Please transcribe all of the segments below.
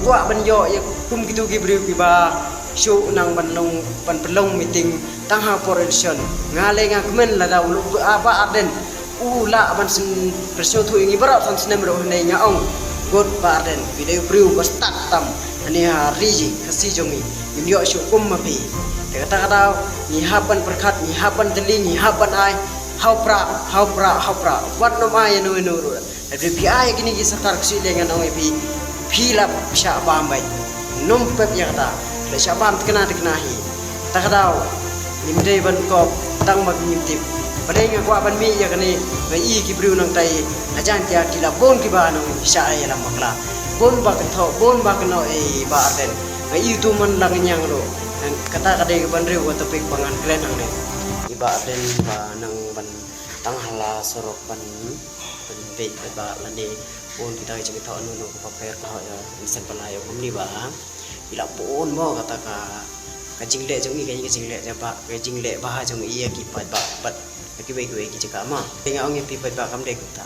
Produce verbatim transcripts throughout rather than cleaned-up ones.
Kwah ban ïoh ïa kum kitu ki briew kiba shu nang ban long, ban pynlong meeting tang ha por election. Nga leh nga kmen lada u Bah Ardent u lah ban sngewthuh ïa ngi baroh san snem ruh hangne, nga ong, good Bah Ardent, phi dei u briew ba stad tam hangne ha ri Khasi jong ngi. Ngim ïoh shuh kum ma phi. Te kata ka daw ngi hap ban pyrkhat, ngi hap ban tylli, ngi hap ban ai. Hau prah, hau prah, hau prah. Wat nym ai ïa no ïa no ruh. Hynrei phi ai ïa kine ki sorkar ksuid lei, ngan ong ïa phi, phi la shah bam beit. Nym pep ïa kata. La shah bam thikna thikna hi. Kata ka daw ngim dei ban kop tang ba ngim tip. Balei nga kwah ban mih ïa kane, nga i ki briew nangtai ha Jaiñtia ki la bun kiba nang shah ïalam bakla. Bun ba kynthoh, bun ba kynnoh ïa i Bah Ardent. Nga i utu man la ngin ïang ruh. Kata ka dei ka ban riew ka topic ba ngan kren hangne. I Bah Ardent ba nang ban tang ha la surok ban, ban beit ba lane bun kita ki jingthoh, no no kaba pher ka hok ïa insan pala ïa kumne ba. I la bun mo kata ka, ka jingleh jong i, ka jingleh jaba, ka jingleh ba jong i ïa ki paidbah bad ïa kiwei kiwei ki jaka mo. Te nga ong ïa phi paidbah kam dei kumta.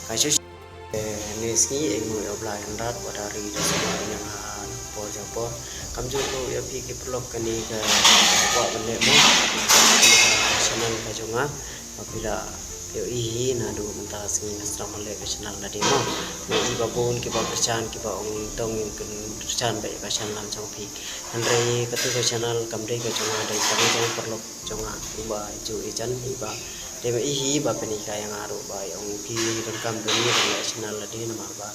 Ka shu Te ne sngi ei mo ïa u Blai Hynrad, wat da ri da sumar ïa nga por jong por. Kam ju ruh ïa phi ki paralok kane ka kwah ban leh mo. Channel ka jong nga ba phi la ïohi hi naduh mynta sngi nga sdang ban leh ka channel lade mo. Nga i ba bun kiba kyrshan, kiba ong tang ïa kyrshan ba ïa ka channel jong phi. Hynrei katu ka channel kam dei ka jong nga, dei tang jong paralok jong nga uba i ju i jan i ba. Dei ma i hi ba pynhikai ïa nga ruh ba i ong phi donkam don ïa ka channel lade namar ba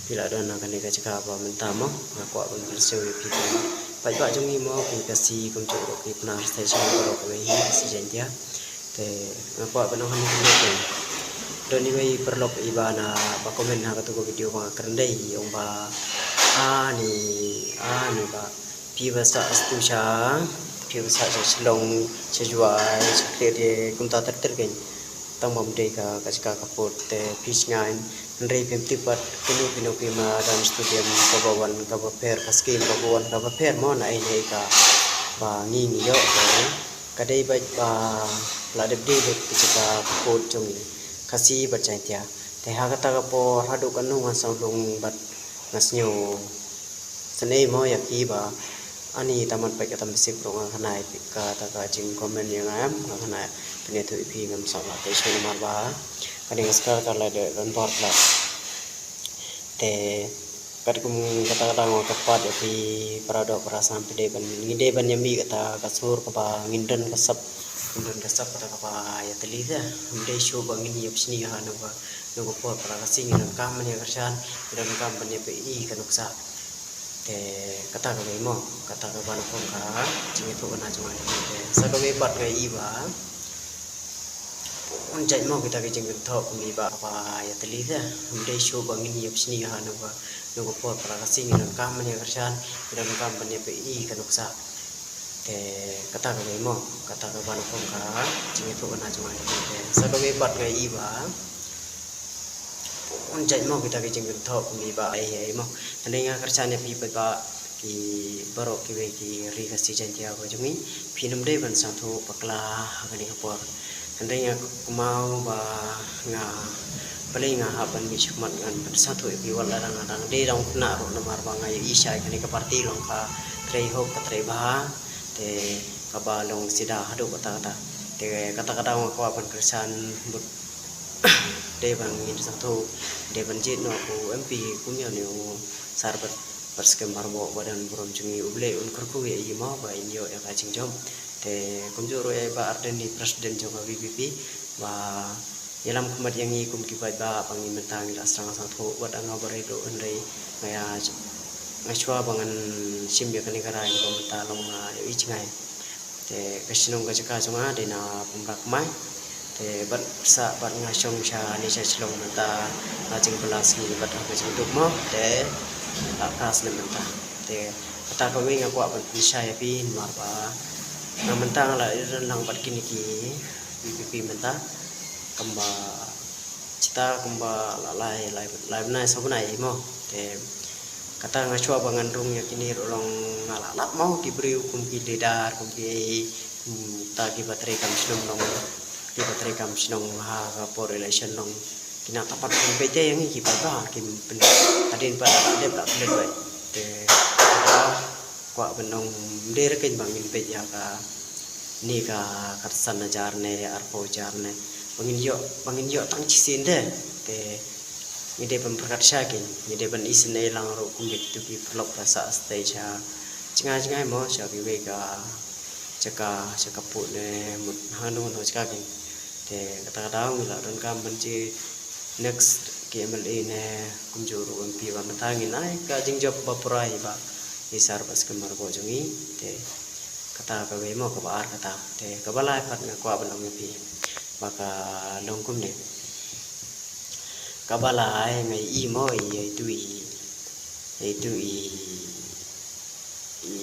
phi la don ha kane ka jaka ba mynta mo. Nga kwah ban pynsngew ïa phi, ki paidbah jong ngi mo, ki Khasi kumjuh ruh ki Pnar station baroh kawei hi Khasi Jaiñtia. Te nga kwah ban ong hangne kumne, don iwei paralok iba na ba comment ha katu ka video ba nga kren dei, i ong ba ani ani ba phi ba sah stu sha, phi ba sah sha Shillong, sha Jowai, sha Khliehriat, kumta ter ter kein. Tang bym dei ka, ka jaka ka pud te phi sngew. Hynrei phim tip pat kino kino ki madan stadium kaba wan kaba pher, ka scheme kaba wan kaba pher mo, na ei na ei kaba ngi ngi ïoh te. Ka dei beit ba la dep dei beit ka jaka ka pud jong ngi Khasi bad Jaiñtia. Te ha kata ka por haduh katno ngan sngewlung bad nga sngew sngewsynei mo ïa phi ba ani tang ban peit kata message ruh nga khynnai kata ka jingcomment ïa nga, em, nga khynnai pynïathuh ïa phi, ngam sngewlah te shu namar ba ka dei nga skar ka la dei don bor la. Te katkum kata kata nga kyrpad ïa phi para doh para sam, phi dei ban, ngi dei ban ïa mih kata ka sur kaba ngin don ka sap, ngin don ka sap kata kaba ïatylli te. Ngim dei shuh ba ngin ïa pynshni ha no ka, no ka por para ka sngi ngin donkam ban ïa kyrshan, ngin donkam ban ïa peit ka nuksa. Te kata kawei mo, kata kaba nyngkong ka jingïathuh na jong nga. Te sa kawei pat nga i ba un jait mo kita ki jingkynthoh kum i ba kaba ïatylli te. Ngim dei shuh ba ngin ïa pynshni ha no ka, no ka por para ka sngi ngin donkam ban ïa kyrshan, ngin donkam ban ïa peit ka nuksa. Te kata kawei mo, kata kaba nyngkong ka jingïathuh na jong nga. Te sa kawei pat nga i ba un jait mo kita ki jingkynthoh kum i ba ai ai mo. Hynrei nga kyrshan ïa phi paidbah ki baroh kiwei ki ri Khasi Jaiñtia ba jong ngi, phin ym dei ban sngewthuh bakla ha kane ka por. Hynrei nga kynmaw ba nga, balei nga hap ban mih shakhmat ngan pynsngewthuh ïa phi, wat la dang, dang dei dang khynnah ruh namar ba nga ïohi shai kane ka party long ka trei hok ka trei bha, te kaba long sida haduh kata kata. Te kata kata nga kwah ban kyrshan bad dei ban ngin sngewthuh, dei ban jied noh u M P kumjuh ne u Sir Bat, Batskhem Myrboh ba don burom jong ngi, U Blei un kyrkhu ïa i mo ba in ïoh ïa ka jingjop. Te kumjuh ruh ïa i Bah Ardent, i President jong ka V P P, ba ïalam khmat ïa ngi kum ki paidbah ba ngi mynta ngi la sdang sngewthuh, wat nga baroh ruh hynrei nga ïa, nga shuwa ba ngan shim ïa kane ka rai ba mynta long nga ïohi jngai. Te ka shnong ka jaka jong nga dei na Pumra Kmai. Te bad sa bad nga shong sha ne sha Shillong mynta, la jingbylla sngi bad ha ka jingduk mo, te la ka snem mynta. Te kata kawei nga kwah ban pynshai ïa phi namar ba nga mynta nga la ïadon lang bad kine ki V P P mynta, kumba kita kumba la lai lai lai bnai saw bnai mo. Te kata nga shuwa ba ngan rung ïa kine ruh long nga la lap mo ki briew kum ki leader, kum ki, kum ta kiba trei kam shnong long, kiba trei kam shnong ha ka por election long. Kine ta pat kum peit te ïa ngi kiba ba kim pyn hadien pat la dep la pynleit beit. Te kwah ban ong, ym dei re kein ba ngin peit ïa kane ka khatsan hajar ne arphew hajar ne, ba ngin ïoh, ba ngin ïoh tang shisien de. Te ngi dei ban pyrkhat sha kein, ngi dei ban isynei lang ruh kum ïa kitu ki paralok ba sah stage ha jngai jngai mo, sha kiwei ka jaka, sha ka pud ne mut hangno hangno jaka kein. Te kata ka daw ngi la donkam ban jia next ki M L A ne kumjuh ruh M P ba mynta ngin ai ka jingjop ba pura ïa i Bah Sir Batskhem Myrboh jong ngi. Te kata kawei mo, kaba ar kata. Te kaba lai pat nga kwah ban ong ïa phi ba ka long kumne. Kaba lai nga ïohi mo, ïa itu i, ïa itu i, i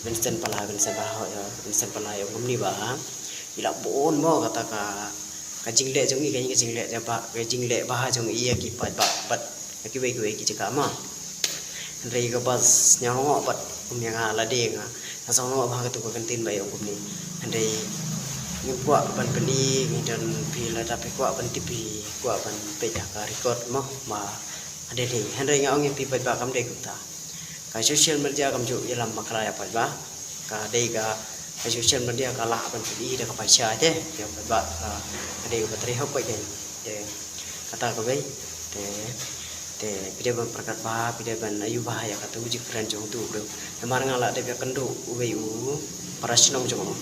Vincent Pala, Vincent Pala, ïa Vincent Pala ïa kumne ba i la bun mo kata ka, ka jingleh jong i, ka jingleh jaba, ka jingleh ba jong i ïa ki paidbah bad ïa kiwei kiwei ki jaka mo. Hynrei kaba sngewbha bad kum ïa nga lade nga, nga sngewbha katu ka kyntien ba ïa ong kumne. Hynrei ngi kwah ban pyni, ngi don, phi lada phi kwah ban tip, phi kwah ban peit ha ka record mo ba hadien hi. Hynrei nga ong ïa phi paidbah, kam dei kumta. Ka social media kam ju ïalam bakla ïa paidbah. Ka dei ka, ka social media ka lah ban pyni da ka pisa te ïa paidbah, ka, ka dei kaba trei hok paidbah. Te kata kawei. Te, te phi dei ban pyrkhat bha, phi dei ban ïohi bha ïa katu jingkren jong utu u briew. Namar nga la dep ïakynduh uwei u para shnong jong u.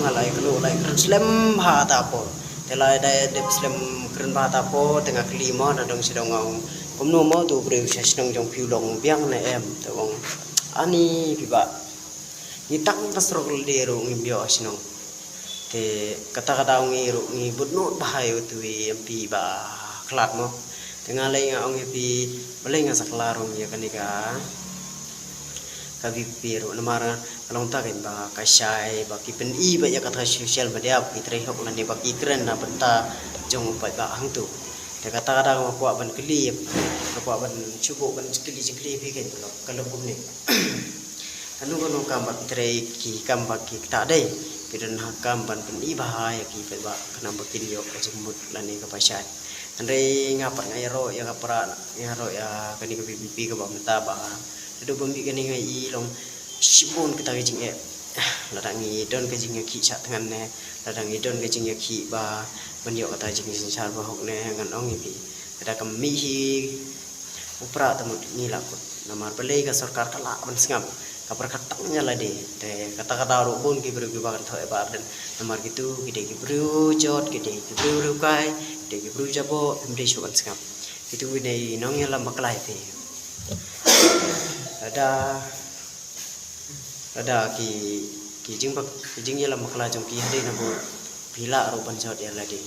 Nga la ïakynduh, la ïakren slem bha ha ta por. Te la dep slem kren bha ha ta por, te nga kylli mo, na dong sha dong, nga ong, kumno mo utu u briew sha shnong jong phi u long biang ne em? Te u ong, ani phi bah, ngi tang ka surok lade ruh ngim ïoh ha shnong. Te kata ka daw ngi ruh ngi bud nud bha ïa utu i M P ba khlad mo. Te nga lei nga ong ïa phi, balei nga sa kylla ruh ïa kane ka, ka VPP ruh, namar ka long ta kein ba ka shai ba ki pyni ba ïa kata ka social media ba ki trei hok lane ba ki kren na bynta jong u paidbah hangtu. Te kata ka daw nga kwah ban kylli, nga kwah ban shu buh ban kylli jingkylli ïa phi kein, ka long kumne. Kano kano kam ba ki trei, ki kam ba ki ktah dei, ki don ha kam ban pyni bha ïa ki paidbah khnang ba kin ïoh ka jingmut lane ka pisa. Hynrei nga pat nga ïaroh ïa ka para, nga ïaroh ïa kane ka VPP kaba mynta ba naduh ba mih kane nga ïohi long shibun kata ka jingeh. Lada ngi don ka jingïakhih shah thngan ne, lada ngi don ka jingïakhih ba ban ïoh kata ka jingsynshar ba hok ne, ngan ong ïa phi, lada ka mih hi u pra te mut ngi la kut. Namar balei ka sorkar ka lah ban sngap, ka pyrkhat tang ïa lade. Te kata ka daw ruh bun ki briew kiba kynthoh ïa Bah Ardent, namar kitu ki dei ki briew jot, ki dei ki briew riewkai, ki dei ki briew jaboh, phim dei shuh ban sngap. Kitu ki dei nongïalam bakla ïa phi. Lada, lada ki, ki jingbak, ki jingïalam bakla jong ki ha dei na bun, phi lah ruh ban jot ïa lade.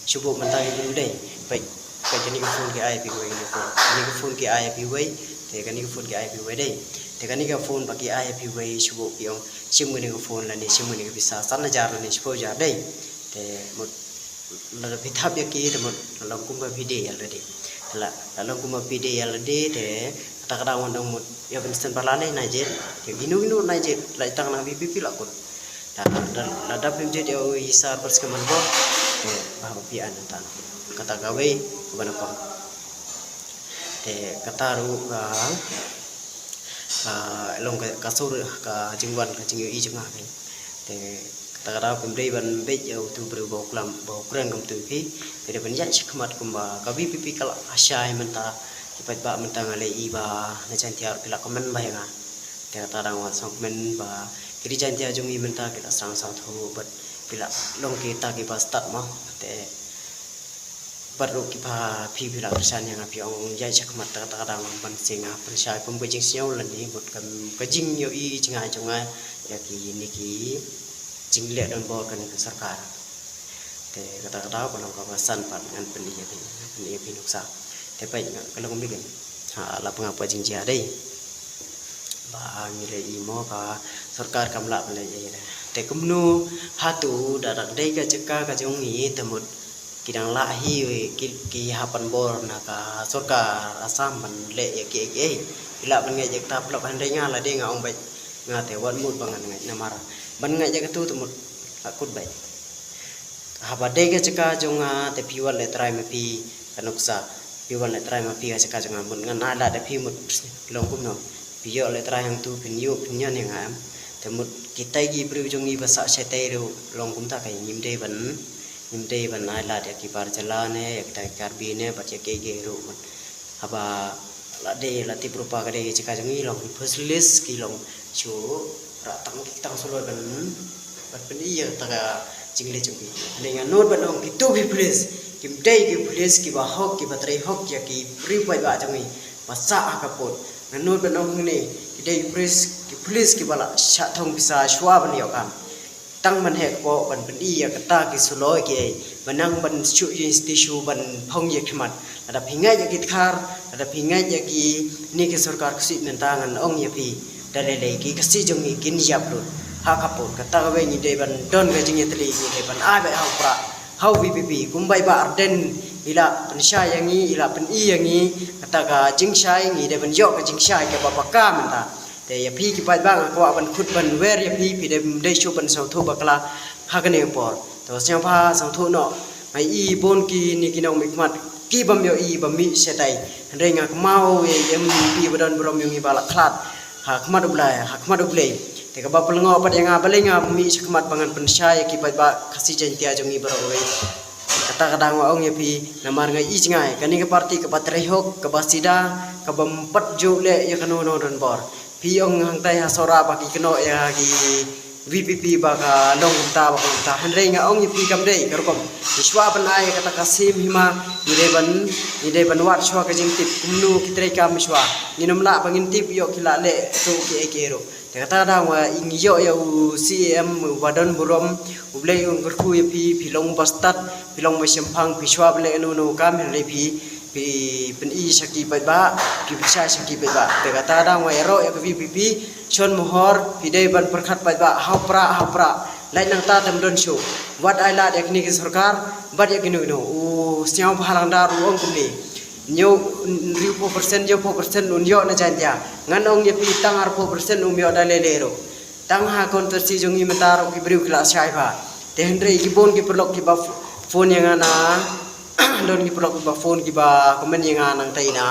Shu buh mynta ïa phi dei. Peit, peit kane ka phone ki ai ïa phi wei, kane ka phone. Kane ka phone ki ai ïa phi wei. Te kane ka phone ki ai ïa phi wei dei. Te kane ka phone ba ki ai ïa phi wei, shu buh ki ong, shim kane ka phone lane shim kane ka pisa san hajar lane shiphew hajar dei. Te mut lada phi thap ïa ki te mut la long kumba phi die ïa lade. Te la, la long kumba phi die ïa lade te kata ka daw ngan ong mut ïa Vincent Pala ne nai jied. Te kino kino nai jied, la tang na VPP la kut. Lada, lada phim jied ïa u Sir Batskhem Myrboh, te bah ba phi an tang. Kata kawei kaba nyngkong. Te kata ruh ka, ka long ka, ka sur ka jingwan ka jingïohi jong nga kein. Te kata ka daw phim dei ban beit ïa utu u briew ba u klam, ba u kren kumtu ïa phi. Phi dei ban ïaid shakhmat kumba ka VPP ka la shai mynta. Ki paidbah mynta nga la ïohi ba na Jaintia ruh ki la comment bha ïa nga. Te kata dang wan sngewkmen ba ki ri Jaintia jong ngi mynta ki la sdang sngewthuh bad ki la long kita kiba stad mo. Te bad ruh kiba phi, phi la kyrshan ïa nga, phi ong ïaid shakhmat, te kata dang wan ban sngewbha pynshai kum ka jingsngew lane mut ka, ka jingïohi jngai jong nga ïa kine ki jingleh donbor kane ka sorkar. Te kata ka daw ka long kaba san pat ngan pyni ïa phi, pyni ïa phi nuksa. Te peit nga ka long kumne kein. Ha, la pynga pat jingjia dei. Ba ngi la ïohi mo ka sorkar kam lah ban leh ei ei. Te kumno hato da dang dei ka jaka ka jong ngi te mut ki dang lah hi ki, ki hap ban bor na ka sorkar Assam ban leh ïa kiei kiei. Ki lah ban ngeit ïa kata paralok, hynrei nga lade nga ong beit, nga te wat mut ba ngan ngeit namar ban ngeit ïa katu te mut la kut beit. Haba dei ka jaka jong nga te phi wan leh trai ma phi ka nuksa. Phi wan leh trai ma phi ka jaka jong nga, mut ngan ai lad ïa phi mut long kumno. Phi ïoh leh trai hangtu phin ïoh phin ñion ïa nga em. Te mut kitai ki briew jong ngi ba sah shatei ruh long kumta, ka ngim dei ban, ngim dei ban ai lad ïa ki bar jylla ne ïa kita ki Karbi ne bad ïa kiei kiei ruh mut. Haba la dei la tip ruh ba ka dei ka jaka jong ngi, long ki facilities ki long shu rah tang ki tang suloi ban ban pyni ïa kata ka jingleh jong ki. Hynrei nga nud ban ong kitu ki police kim dei ki police kiba hok, kiba trei hok ïa ki briew paidbah jong ngi ba sah ha ka pud. Nga nud ban ong hangne ki dei ki police, ki police kiba la shah thong pisa shuwa ban ïoh kam. Tang ban heh kpoh ban pyni ïa kata ki suloi kiei ba nang ban shu ïa institution ban phong ïa khmat. Lada phi ngeit ïa ki dkhar, lada phi ngeit ïa kine ki sorkar ksih mynta ngan ong ïa phi, da lei lei ki Khasi jong ngi kin ïap lut ha ka pud. Kata kawei ngi dei ban don ka jingïatylli, ngi dei ban ai beit ha u prah ha u VPP. Kumba i Bah Ardent i la pynshai ïa ngi, i la pyni ïa ngi kata ka jingshai, ngi dei ban ïoh ka jingshai kaba paka mynta. Te ïa phi ki paidbah nga kwah ban khut ban wer ïa phi, phi dei, dei shuh ban sngewthuh bakla ha kane ka por. To sngewbha sngewthuh noh. Nga i bun kine ki nongmihkhmat ki bym ïohi ba mih shatei. Hynrei nga kynmaw ïa i MP ba don burom ïa ngi ba la khlad ha khmat U Blei, ha khmat U Blei. Te kaba pynlyngngoh pat ïa nga balei nga mih sha khmat ba ngan pynshai ïa ki paidbah Khasi Jaiñtia jong ngi baroh kawei. Kata ka daw nga ong ïa phi, namar nga i jngai kane ka party kaba trei hok, kaba sida, kaba ym pat ju leh ïa kano kano don bor. Phi ong hangtai ha Sohra ba ki kynnoh ïa ki VPP ba ka long kumta ba ka long kumta. Hynrei nga ong ïa phi kam dei ka rukom. Ngi shuwa ban ai kata ka sim hima, ngi dei ban, ngi dei ban wad shuwa ka jingtip kumno ki treikam shuwa. Ngin ym lah ba ngin tip ïoh ki la leh to kiei kiei ruh. Te kata ka daw nga i ngi ïoh ïa u CEM uba don burom, U Blei un kyrkhu ïa phi, phi long ba stad, phi long ba shemphang, phi shuwa ban leh kano kano kam, hynrei phi phi pyni sha ki paidbah, phi pynshai sha ki paidbah. Te kata ka daw nga ïaroh ïa ka VPP, shon mohor, phi dei ban pyrkhat paidbah ha u prah, ha u prah. Lait nangta te ym don shuh. Wat ai lad ïa kine ki sorkar bad ïa kino kino. U sngewbha Langdar u ong kumne, hynñiew, hynriewphew percent, hynñiewphew percent un ïoh na Jaiñtia. Ngan ong ïa phi, tang arphew percent um ïoh da lei lei ruh. Tang ha constituency jong ngi mynta ruh ki briew ki la shai bha. Te hynrei ki bun ki paralok kiba f-, phone ïa nga na, don ki paralok kiba phone kiba comment ïa nga nangta na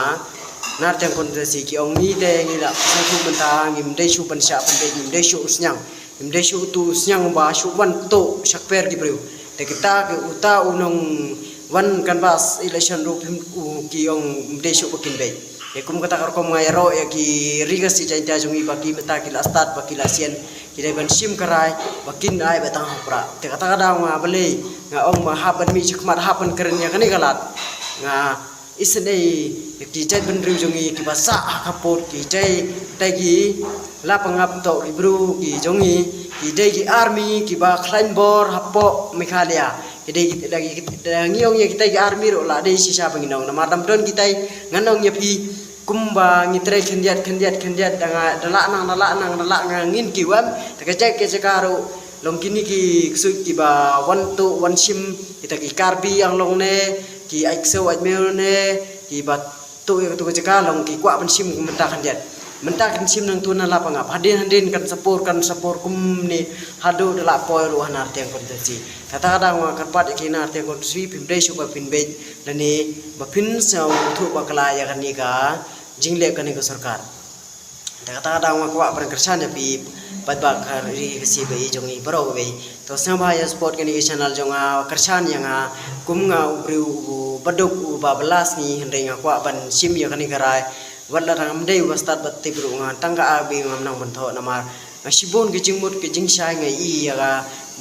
Nartiang constituency, ki ong ngi te ngi la sngewthuh mynta, ngim dei shuh ban shah pynbeit, ngim dei shuh u sniang, ngim dei shuh utu u sniang uba shu wan tuh shakper ki briew. Te kita ki uta u nongwan canvass election ruh phim, u ki ong ym dei shuh ba kin beit. Te kum kata ka rukom nga ïaroh ïa ki ri Khasi Jaiñtia jong ngi ba ki mynta ki la stad, ba ki la sien, ki dei ban shim ka rai ba kin ai beit tang ha u prah. Te kata ka daw nga balei nga ong ba hap ban mih sha khmat, hap ban kren ïa kane ka lad. Nga isynei ïa ki jaitbynriew jong ngi kiba sah ha ka pud, ki jai, kitai ki la pangap to ki briew ki jong ngi, ki dei ki army kiba khlaiñ bor hapoh Meghalaya. Ki dei ki, da ki, da ngi ong ïa kitai ki army ruh la dei shisha ba ngin ong, namar dam don kitai ngan ong ïa phi kumba ngi trei khyndiat khyndiat khyndiat da nga, da lah nang, da lah nang, da lah nang ngin ki wem. Te ka jait ka jaka ruh long kine ki ksuid kiba wan tuh wan shim, kita ki Karbi Anglong ne, ki Aiksiew Aitmew ne, kiba tuh ïa katu ka jaka long ki kwah ban shim mynta khyndiat. Mynta kin shim nangtu na la pangap. Hadien hadien kan sa por, kan sa por kumne haduh da la poi ruh ha Nartiang constituency. Kata ka daw nga kyrpad ïa ki Nartiang constituency, phim dei shuh ba phin beit lane ba phin sngewthuh bakla ïa kane ka jingleh kane ka sorkar. Te kata ka daw nga kwah ban kyrshan ïa phi paidbah ka ri Khasi ba i jong ngi baroh kawei. To sngewbha ïa support kane ka channel jong nga, kyrshan ïa nga kum nga u briew uba duk uba bylla sngi, hynrei nga kwah ban shim ïa kane ka rai. Wat la dang ym dei uba stad ba tip ruh nga tang ka ar bnai ngam nang ban thoh namar nga shibun ka jingmut ka jingshai nga i ïa ka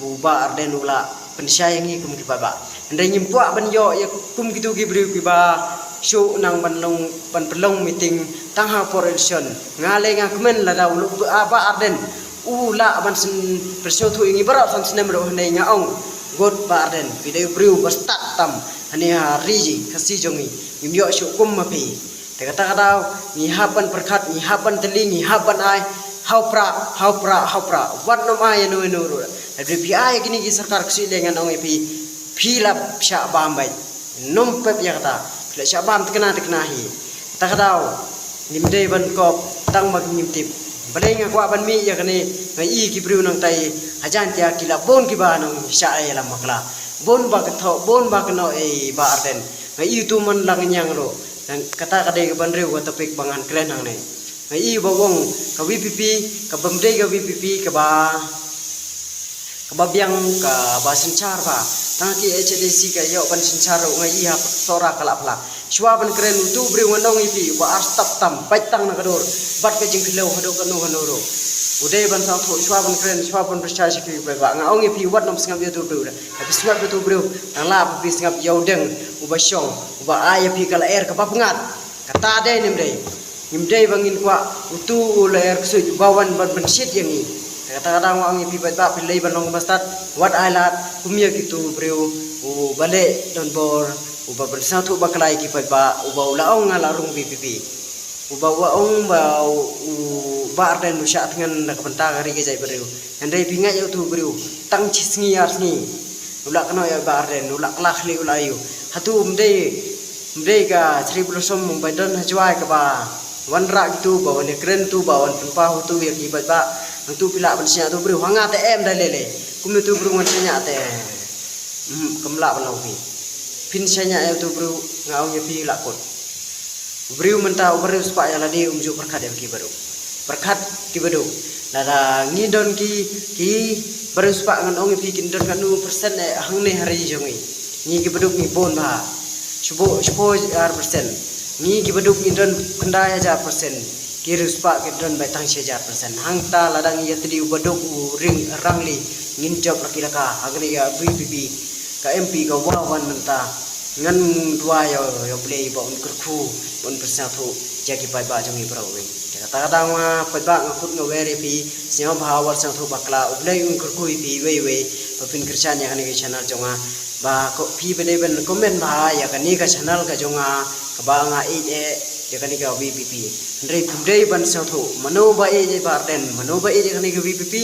u Bah Ardent u la pynshai ïa ngi kum ki paidbah. Hynrei ngim kwah ban ïoh ïa kum kitu ki briew kiba shu nang ban long, ban pynlong meeting tang ha por election. Nga lei nga kmen lada u Bah Ardent u lah ban sngewthuh ïa ngi baroh san snem ruh, hynrei nga ong, good Bah Ardent, phi dei u briew ba stad tam hangne ha ri Khasi jong ngi. Ngim ïoh shuh kum ma phi. Te kata ka daw ngi hap ban pyrkhat, ngi hap ban tylli, ngi hap ban ai ha u prah, ha u prah, ha u prah. Wat nym ai ïano ïano ruh. Lada phi ai kine ki sorkar ksih lei ngan ong ïa phi, phi la shah bam beit. Nym pep ïa kata. Phi la shah bam thikna thikna hi. Kata ka daw ngim dei ban kop tang ba ngim tip. Balei nga kwah ban mih ïa kane, nga i ki briew nangtai ha Jaiñtia ki la bun kiba nang shah ïalam bakla. Bun ba ka thoh, bun ba ka noh ïa i Bah Ardent. Nga i utu man la nga ñiang ruh. Kata ka dei ka ban riew ka topic ba ngan kren hangne. Nga i ba ong ka VPP, ka bym dei ka VPP kaba, kaba biang, kaba synshar ba. Tang ki HADC ka ïoh ban synshar ruh, nga i ha Sohra ka la pla. Shuwa ban kren utu u briew ngan ong ïa phi, uba ar step tam, bad tang na ka dur, bad ka jingkhlaw haduh kano kano ruh. U dei ban sngewthuh, shuwa ban kren, shuwa ban pyrshah sha ki paidbah. Nga ong ïa phi, wat nym sngap ïa utu u briew da. Phi sngap ïa utu u briew, tang la phi sngap ïa u deng, uba shong, uba ai ïa phi ka lyer kaba pyngngad. Kata dei ne ym dei. Ngim dei ba ngin kwah utu u lyer ksuid uba wan ban pynshit ïa ngi. Kata ka daw nga ong ïa phi paidbah, phi lei ban long ba stad, wat ai lad kum ïa kitu u briew uba leh donbor, uba pynsngewthuh bakla ïa ki paidbah, uba u la ong nga la rung VPP. Uba u ong ba u, u Bah Ardent u shah thngan na ka bynta ka ri ka jaitbynriew. Hynrei phi ngeit ïa utu u briew, tang shi sngi ar sngi u la kynnoh ïa u Bah Ardent, u la kylla khlieh, u la ïoh. Hato ym dei, ym dei ka Cherry Blossom ba don ha Jowai kaba wanrah kitu, ba wan ïakren tu, ba wan pynpaw tu ïa ki paidbah? Hangtu phi lah ban shaniah utu u briew, ha nga te em da lei lei. Kum utu u briew ngan shaniah te, mm, kam lah ban long phi. Phin shaniah ïa utu u briew, nga ong ïa phi, la kut. U briew mynta uba riewspah ïa lade um ju pyrkhat ïa ki baduk. Pyrkhat ki baduk. Lada ngi don ki, ki bariewspah, ngan ong ïa phi, kin don katno percent eh hangne ha ri jong ngi. Ngi ki baduk ngi bun bha. Shibun, shibun hajar percent. Ngi ki baduk ngi don khyndai hajar percent. Ki riewspah ki don beit tang shi hajar percent. Hangta lada ngi ïatylli u baduk u ring rangli, ngin jop la ki la ka. Ha kane ka VPP, ka MP ka wa wan mynta, ngan duwai ïa, ïa U Blei ba un kyrkhu, ba un pynsngewthuh ïa ki paidbah jong ngi baroh. Te kata ka daw nga paidbah, nga kut nga wer ïa phi, sngewbha wat sngewthuh bakla, U Blei un kyrkhu ïa phi iwei iwei ba phin kyrshan ïa kane ka channel jong nga. Ba ko phi ba dei ban comment bha ïa kane ka channel ka jong nga, kaba nga ïeit eh ïa kane ka VPP. Hynrei phim dei ban sngewthuh mano ba ïeit ïa Bah Ardent, mano ba ïeit ïa kane ka VPP.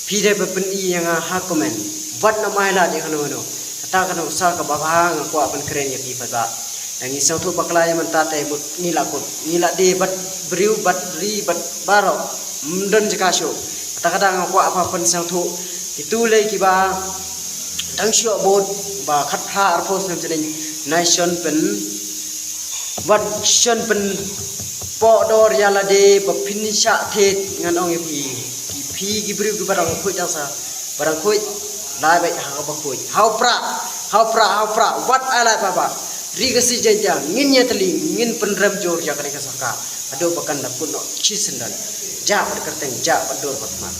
Phi dei ba pyni ïa nga ha comment, wat nym ai lad ïa kano kano. Kata ka nuksa kaba bha nga kwah ban kren ïa phi paidbah. Ngi sngewthuh bakla ïa mynta te, mut ngi la kut, ngi la die bad briew bad ri bad baroh, ym don jaka shuh. Kata ka daw nga kwah ba pynsngewthuh kitu lei kiba dang shu vote, ba khatphra arphew snem jynning, nai shon pyn, wat shon pynpoh dor ïa lade ba phin shah thied. Ngan ong ïa phi, ki phi ki briew kiba dang khuid dang sa, ba dang khuid, lai beit ha kaba khuid. Ha u prah, ha u prah, ha u prah, wat ai lad paidbah. Ri Khasi Jaiñtia ngin ïatylli, ngin pynrem jur ïa kane ka sorkar haduh ba kan da kut noh shisyndon. Jah bad kyrteng, jah bad dur bad khmat.